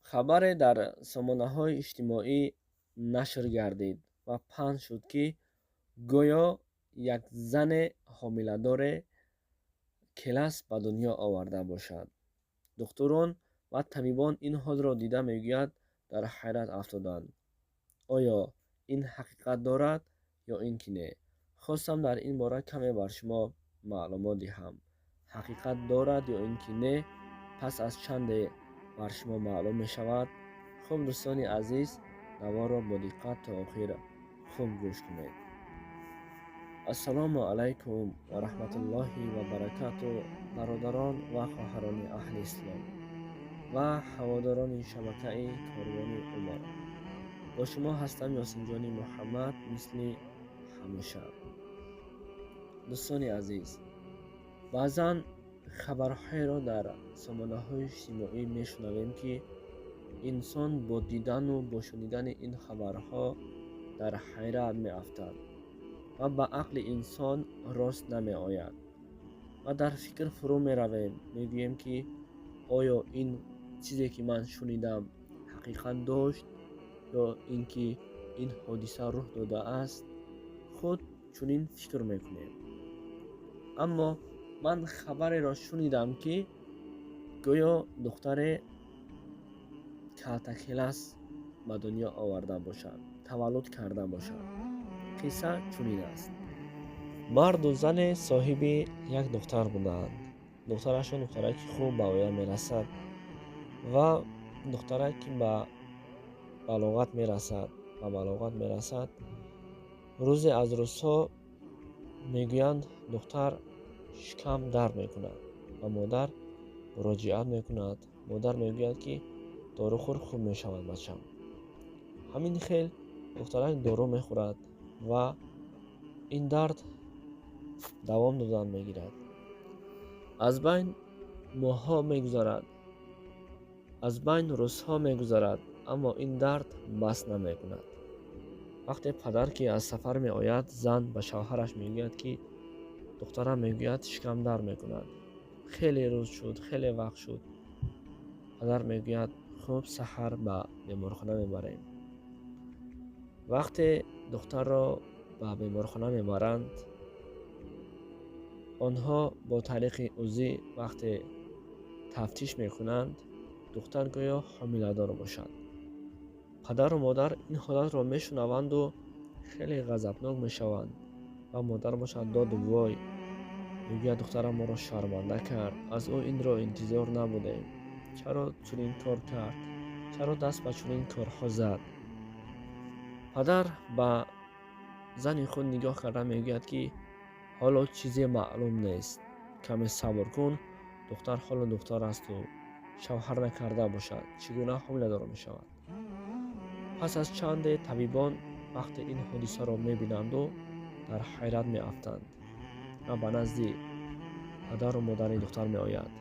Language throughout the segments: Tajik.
Хабаре дар сомонаҳои иҷтимоӣ нашр гардид ва паҳн шуд, ки гӯё як зане ҳомиладоре келас ба дунё оварда бошад. Духтурон ва табибон ин ҳолро дида, мегӯяд, дар ҳайрат афтоданд. Оё ин ҳақиқат дорад ё ин ки не? Хостам дар ин бора каме бар шумо маълумот диҳам. Ҳақиқат дорад ё ин ки не, пас аз чанде бар шумо маълум мешавад. Хуб, дӯстони азиз, наворро бо диққат то охир хуб гӯш кунед. Ассалому алайкум ва раҳматуллоҳи ва баракату, бародарон ва хоҳарони аҳли ислом ва ҳаводорони шабакаи Корвони Умр. Бо шумо ҳастам Ёсинҷони Муҳаммад, мисли ҳамеша. Дӯстони азиз, баъзан хабарҳоеро дар сомонаҳои иҷтимоӣ мешунавем, ки инсон бо дидану бо шунидани ин хабарҳо дар ҳайрат меафтад ва ба ақли инсон рост намеояд ва дар фикр фурӯ меравем. Мегӯем, ки оё ин чизе, ки ман шунидам, ҳақиқат дошт ё ин ки ин ҳодиса рух додааст? Худ чунин фикр мекунем. Аммо ман хабареро шунидам, ки гӯё духтаре калтакелас ба дунё оварда бошад, таваллуд карда бошад. Қисса чунин аст. Марду зане соҳиби як духтар буданд. Духтарашон духтараки хуб ба оя мерасад ва духтарак ки ба балоғат мерасад, рӯзе аз рӯзҳо, мегӯянд, духтар шикам дард мекунад ва модар муроҷиат мекунад. Модар мегӯяд, ки дору хӯр, хуб мешавад бачам. Ҳамин хел духтарак дору мехӯрад ва ин дард давом додан мегирад. Аз байн моҳҳо мегузарад, аз байн рӯзҳо мегузарад, аммо ин дард бас намекунад. Вақте падар ки аз сафар меояд, зан ба шавҳараш мегӯяд, ки духтарам, мегӯяд, шикам дард мекунад, хеле рӯз шуд, хеле вақт шуд. Падар мегӯяд: хуб, саҳар ба беморхона мебарем. Вақте духтарро ба беморхона мебаранд, онҳо бо тариқи УЗИ вақте тафтиш мекунанд, духтар гӯё ҳомиладор бошад. Падару модар ин ҳолатро мешунаванду хеле ғазабнок мешаванд ва модар бошад доду вой мегӯяд: духтарам моро шарманда кард, аз ӯ инро интизор набудем, чаро чунин кор кард, чаро даст ба чунин корҳо зад? Падар ба зани худ нигоҳ карда мегӯяд, ки ҳоло чизе маълум нест, каме сабр кун, духтар ҳоло духтар асту шавҳар накарда бошад, чӣ гуна ҳомиладор мешавад? Пас аз чанде табибон вақте ин ҳодисаро мебинанду дар ҳайрат меафтанд ва ба назди падару модари духтар меояд.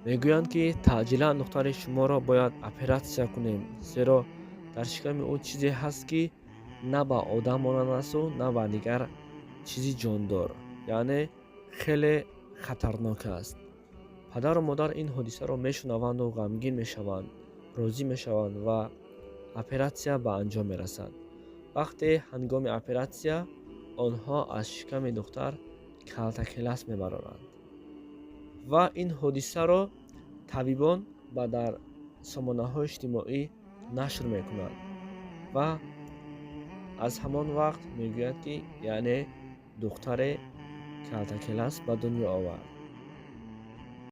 Мегӯянд, ки таъҷилан духтари шуморо бояд оператсия кунем, зеро дар шиками ӯ чизе ҳаст, ки на ба одам монанд асту на ба дигар чизи ҷондор, яъне хеле хатарнок аст. Падару модар ин ҳодисаро мешунаванду ғамгин мешаванд, розӣ мешаванд ва оператсия ба анҷом мерасад. Вақте ҳангоми оператсия онҳо аз шиками духтар калтакелас мебароранд ва ин ҳодисаро табибон ба дар сомонаҳои иҷтимоӣ нашр мекунанд ва аз ҳамон вақт мегӯяд, ки яъне духтаре калтакелас ба дунё овард.